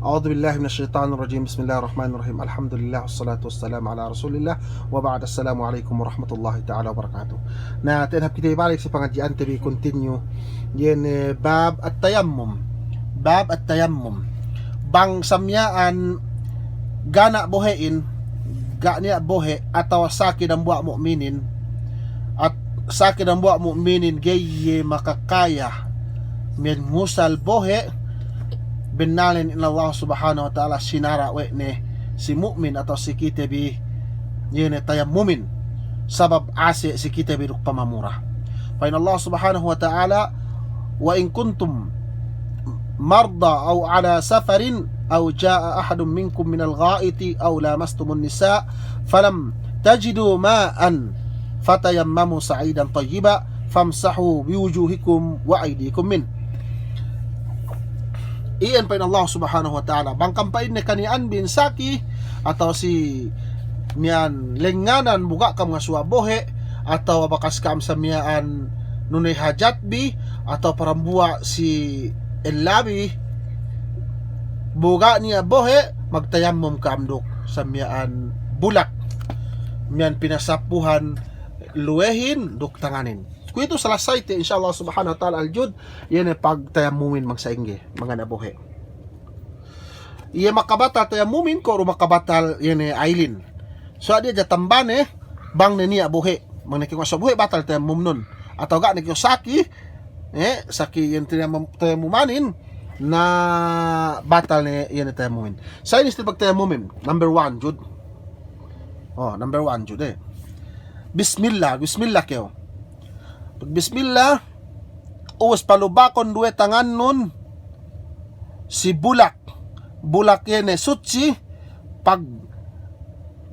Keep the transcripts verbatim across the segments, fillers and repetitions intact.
أعوذ بالله من الشيطان الرجيم. بسم الله الرحمن الرحيم. الحمد لله والصلاة والسلام على رسول الله وبعد. السلام عليكم ورحمة الله تعالى وبركاته. Na, te'ed hap kite balik si pangadji'ante bi continue. Iye ne bab at-tayammum. Bab at-tayammum. Bang samiya'an ga' niya' bohe'in, ga' niya' bohe' atawa saki dambuwa' mu'minin, at-, saki dambuwa' mu'minin ga'i iye makakaya miya'an ngusal bohe', bennalnen in Allah Subhanahu wa Ta'ala sinara' we' ne si mu'min atawa si kite bi, iye ne tayammumin, sabab ase' si kite bi duk pamamura. Pa'in Allah Subhanahu wa Ta'ala, وإن كنتم مرضى أو على سفر أو جاء أحد منكم من الغائط أو لامستم النساء فلم تجدوا ماء فتيمموا صعيدا طيبا فامسحوا بوجوهكم وأيديكم منه. Iyan pa'in Allah Subhanahu wa Ta'ala, bang kam pa'inne kaniya'an bi in saki, atawa si miya'an lengnganan bu ga' kam ngasuwa' bohe', atawa bakas kam samiya'an nuney hajat bi, atawa parambuwa' si ella bi, bu ga' niya' bohe', magtayammum kam duk samiya'an bulak. Miya'an pinasapuhan luwehin duk tanganin. Kuwe'itu salasayte, insya Allah Subhanahu wa Ta'ala, al-jud, iye ne pagtayammumin bang sa'ingge, bang ga' niya' bohe'. Iye makabatal tayammumin, ko' du makabatal iye ne ailin. So, adiya ja tambane, bang ne niya' bohe'. Bang ne kew ngasuwa' bohe', batal tayammumnun. Atawa ga' ne kew saki, eh, saki iye ne tayammum-, tayammumanin, na batal ne iye ne tayammumin. Sa' inin step pagtayammumin, number one, jud. Oh, number one, jud, eh. Bismillah, bismillah kew. Pag bismillah, ubus palubakun duwe tangannun si bulak. Bulak iye ne sutsi, pag-,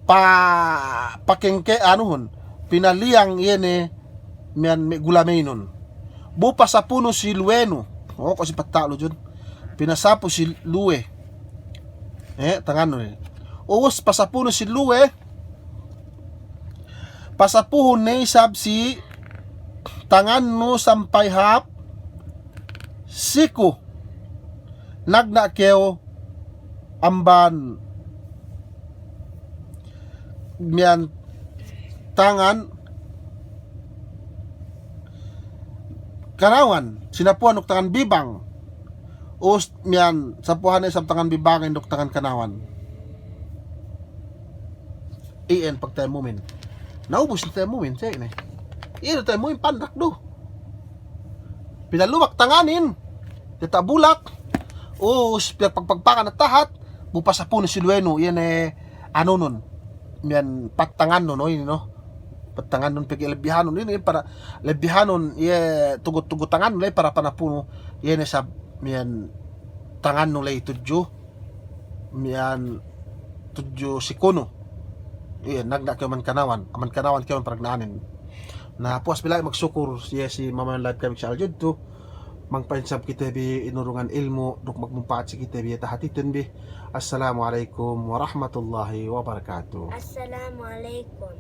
pa-, pakengke anuhun, pinaliyang iye ne miya'an me' gulamaynun. Bu pasapunu si luwenu. Oh, ko' si patta' lu, jud. Pinasapu si luwe. Eh, tangannun iye. Ubus pasapunu si luwe, pasapuhun ne isab si tangannu sampay hap siku. Nagna' kew amban miya'an tangan kanawan, sinapuhan duk tangan bibang. Ubus miya'an sapuhan ne isab tangan bibangin duk tangan kanawan. Iyan pagtayammumin. Na ubus ne tayammumin, sa' ine. Iyan tayammumin pandak du. Pinalubak tanganin, diyata' bulak, ubus piyagpagpagpakan tahat, bu pasapunu si luwenu, iye ne anunun. Miya'an pattangannun, oh, inin, oh. Pattangannun pegge' lebbihanun, inin para lebbihanun, iye tugu-tugu tangannun, la'i para panapunu, iye ne isab miya'an tangannun la'i tudju. Miya'an tudju sikunu. Iye, nagna' kew amban kanawan, amban kanawan kew amban panagna'anin. Na, puwas bi la'i magsukur, iye si mamayan live kami si al-jud tu. Bang pa'in sab kite bi inurungan ilmu', duk magmumpa'at si kite bi iye tahatiten bi. Assalamu alaikum warahmatullahi wabarakatuh. Assalamu alaikum.